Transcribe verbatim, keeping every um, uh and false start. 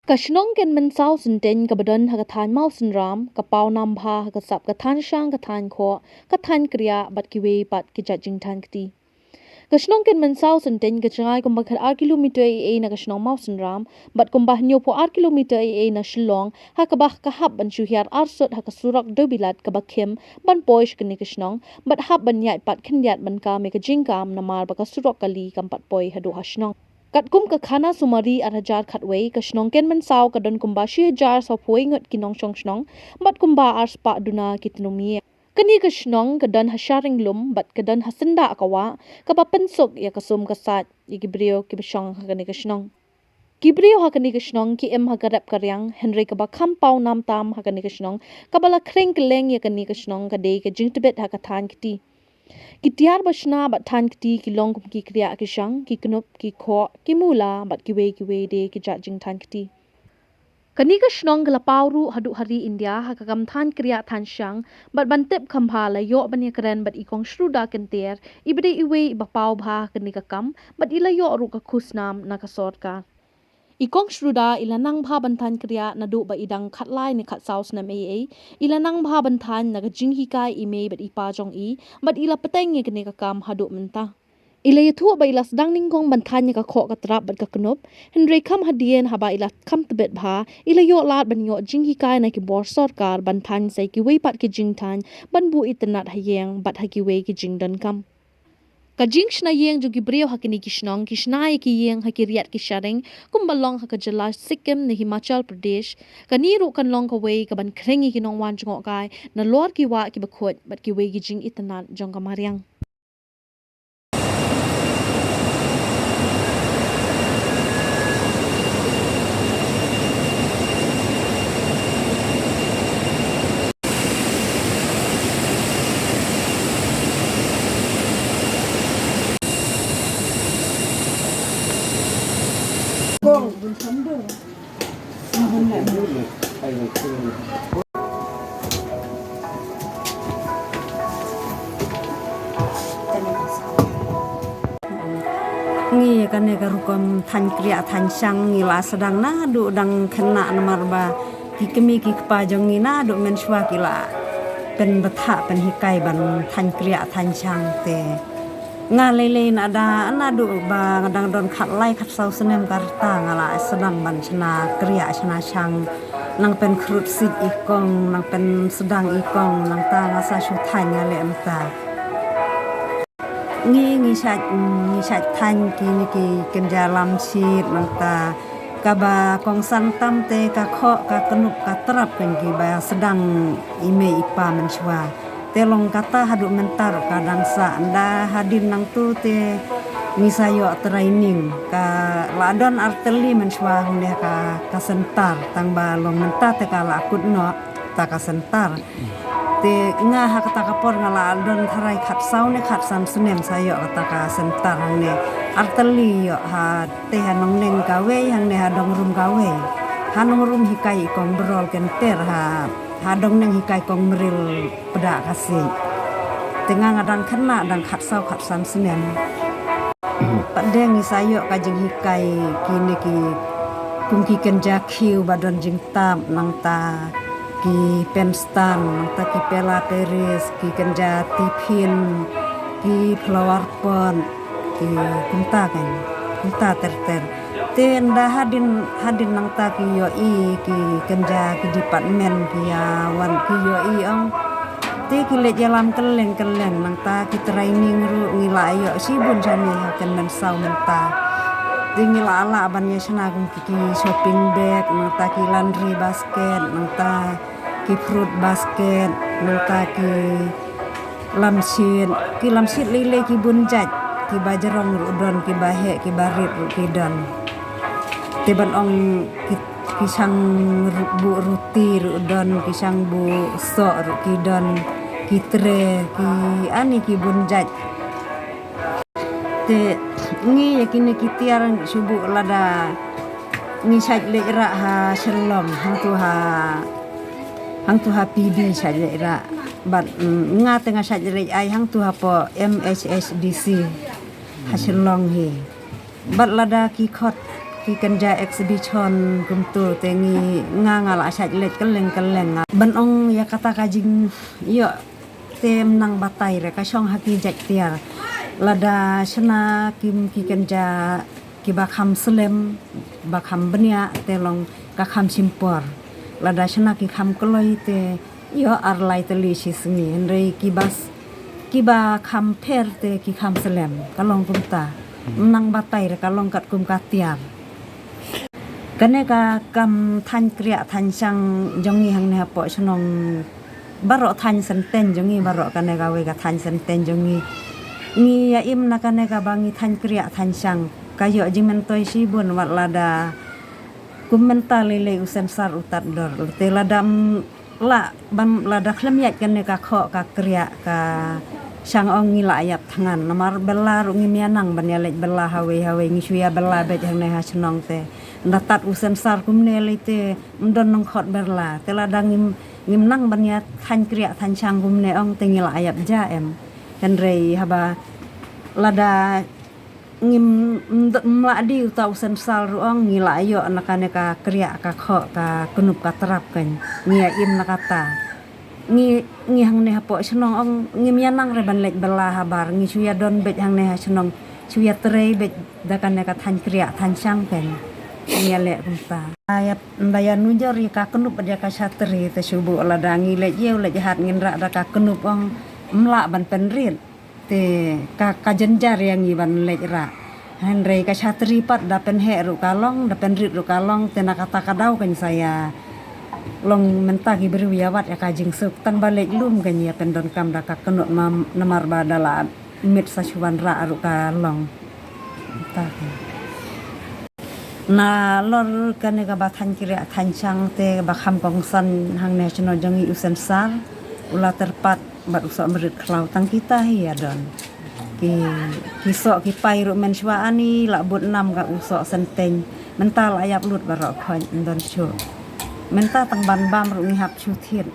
Ka shnong Kenmynsaw Synteiñ kaba don ha ka thaiñ Mawsynram ka paw nam bha ha ka sap ka thaiñ shang, ka thaiñ khoh, ka thaiñ kriah bad kiwei pat ki jait jingthaiñ kti. Ka shnong Kenmynsaw Synteiñ ka jngai kumba khat ar kilometer ei ei na ka shnong Mawsynram bad kumba hynñiewphew ar kilometer ei ei na Shillong, ha kaba ka hap ban shu hiar arsut ha ka surok dewbilat kaba khim ban poi sha kane ka shnong bad hap ban ïaid pat khyndiat ban kam ïa ka jingkam namar ba ka surok kali kam pat poi haduh ha shnong. Katkum ka khana summary ar hajar khatwei, ka shnong Kenmynsaw ka don kumba shi hajar sawphew ngut ki nongshong shnong bad kumba ar spah duna ki tnum ïing. Kane ka shnong ka don ha sharing lum bad ka don ha syndah ka wah kaba pynsuk ïa ka sum ka sait ïa ki briew kiba shong ha kane ka shnong. Ki briew ha kane ka shnong ki im ha ka rep ka riang, hynrei kaba kham paw nam tam ha kane ka shnong, kaba la khring kylleng ïa kane ka shnong, ka dei ka jingtbit ha ka thaiñ kti. Ki tiar ba shna bad thaiñ kti ki long kum ki kriah ki shang, ki knup, ki khoh, ki mula bad kiwei kiwei de ki jait jingthaiñ kti. Kane ka shnong ka la paw ruh haduh ha ri India ha ka kam thaiñ kriah thaiñ shang, bad ban tip kham bha la ïoh ban ïakren bad i Kong Shruda Kynter, iba dei iwei iba paw bha ha kane ka kam, bad i la ïoh ruh ka khusnam na ka sorkar. I Kong Shruda i la nang bha ban thaiñ kriah naduh ba i dang khatlai ne khatsaw snem ei ei, i la nang bha ban thaiñ na ka jinghikai i mei bad i pa jong i, bad i la bteng ïa kane ka kam haduh mynta. I la ïathuh ba i la sdang nyngkong ban thaiñ ïa ka khoh ka trap bad ka knup, hynrei kham hadien haba i la kham tbit bha, i la ïoh lad ban ïoh jinghikai na ki bor sorkar ban thaiñ sa ïa kiwei pat ki jingthaiñ ban buh itynnad ha ïing bad ha kiwei ki jingdonkam. Ka jingshna ïing jong ki briew ha kine ki shnong, ki shna ïa ki ïing ha ki riat ki sharing, kumba long ha ka jylla Sikkim ne Himachal Pradesh. Kane ruh kan long kawei kaban khring ïa ki nongwan jngohkai nalor ki wah kiba khuid bad kiwei ki jingitynnad jong ka mariang. Ngi kane ka rukom thaiñ kriah thaiñ shang ngi la sdang naduh dang khynnah namar ba ki kmie ki kpa jong ngi naduh mynshuwa ki la pynbthah pynhikai ban thaiñ kriah thaiñ shang te. Nga lei lei nada naduh ba nga dang don khatlai khatsaw snem ka rta nga la sdang ban shna kriah shna shang. Nang pynkhrud siej i kong, nang pynsdang i kong, nangta nga sa shu thaiñ nga leh mynta. Ngi, ngi shait, ngi shait thaiñ kine ki kynja lamshiet nangta kaba kongsan tam te ka khoh, ka knup, ka trap, kine kiba sdang i mei i pa mynshuwa. Te long kata haduh mynta ruh ka dang sah, nda hadien nangtu te ngi sa ïoh training. Ka la don artylli mynshuwa hangne ka, ka center, tang ba long mynta te ka la kut noh ta ka center. Te nga ha kata ka por nga la don tharai khatsaw ne khatsan snem sa ïoh kata ka center hangne. Artylli ïoh ha te ha Nongneng kawei, hangne ha Dongrum kawei. Ha Nongrum hikai i kong Brol Kynter, ha, ha Dongneng hikai kong Mril Pda Khasi. Te nga nga dang khynnah dang khatsaw khatsan snem. Pat de ngi sa ïoh ka jinghikai kine ki kum ki kynja khiew ba don jingtap nangta ki pen stand nangta ki pela peris ki kynja tiffin ki flower pot ki kumta kan kumta ter ter. Te nda hadien hadien nangta ki ïohi ki kynja ki department ki ïa wan ki ïohi ong. Te ki leit ïalam kylleng kylleng nangta ki training ruh ngi la ïoh shibun shane ha Kenmynsaw mynta. Te ngi la lah ban ïa shna kum ki, ki shopping bag nangta ki laundry basket nangta ki fruit basket nangta ki lamshiet, ki lamshiet lei lei ki bun jait, kiba jrong ruh don, kiba heh kiba rit ruh ki don. Te ban ong ki, ki shang ru-, buh ruti ruh don, ki shang buh soh ruh ki don, ki tray, ki ani ki bun jait. Te ngi ïa kine ki tiar shu buh lada ngi shait leit rah ha Shillong, hangtu ha, hangtu ha P B shait leit rah. Bad, mm, nga te nga shait leit ai hangtu hapoh M H S D C ha Shillong hi. Bad lada ki khot Ki kynja exhibition kumtu te ngi nga nga la shait leit kylleng kylleng. Ban ong ïa kata ka jingïoh te ym nang batai re, ka shong ha ki jait tiar. Lada shna kim ki kynja kiba kham slem, ba kham bniah te long ka kham shim por. Lada shna ki kham kloi te ïoh ar lai tylli shi sngi, hynrei kiba s-, kiba kham pher te ki kham slem, ka long kumta. Ym nang batai re, ka long katkum ka tiar. Kane ka kam thaiñ kriah thaiñ shang jong ngi hangne hapoh shnong baroh thaiñ Synteng jong ngi, baroh kane kawei ka thaiñ Synteng jong ngi. Ngi ïa im na kane kaba ngi thaiñ kriah thaiñ shang. Ka ïoh jingmyntoi shibun wat lada kum mynta lei lei u sensar u tad dor. Te lada ym lah ban, lada khlem ïaid kane ka khoh ka kriah ka shang ong ngi la ïap thngan. Namar bylla ruh ngim ïa nang ban ïa leit bylla hawei hawei, ngi shu ïa bylla beit hangne ha shnong te. Nda tad u sensar kumne lei te ym don nongkhot bylla. Te lada ngim, ngim nang ban ïa thaiñ kriah thaiñ shang kumne ong te ngi la ïap ja em. Hynrei haba lada ngim, ym d-, ym lah die uta u sensar ruh ong ngi la ïoh na kane ka kriah ka khoh ka knup ka trap kan. Ngi ïa im na kata. Ngi, ngi hangne hapoh shnong ong ngim ïa nang re ban leit bylla habar, ngi shu ïa don beit hangne ha shnong, shu ïa trei beit da kane ka thaiñ kriah thaiñ shang kan. Ngi ïa leh kumta. Ïa, ynda ïa nujor ïa ka knup bad ïa ka shatri te shu buh lada ngi leit ïew leit hat ngin rah da ka knup ong ym lah ban pynrit. Te ka, ka jynjar ïa ngi ban leit rah. Hynrei ka shatri pat da pynheh ruh ka long, da pynrit ruh ka long, te na kata ka daw kan sa ïa long mynta ki briew ïa wad ïa ka jingsuk, tang ba leit lum kan ïa pyndonkam da ka knup ma-, namar ba da la miet sa shu wan rah ruh ka long. Mynta kan. Nalor kane kaba thaiñ kriah thaiñ shang te ba kham kongsan hangne shnong jong ngi u sensar, u la tyrpad bad u soh mrit khlaw tang kita hi ïa don. Ki, ki soh ki pai ruh mynshuwa ani la bud nam ka u soh Synteng. Mynta la ïap lut baroh khoit ym don shuh. Mynta tang ban bam ruh ngi hap shu thied.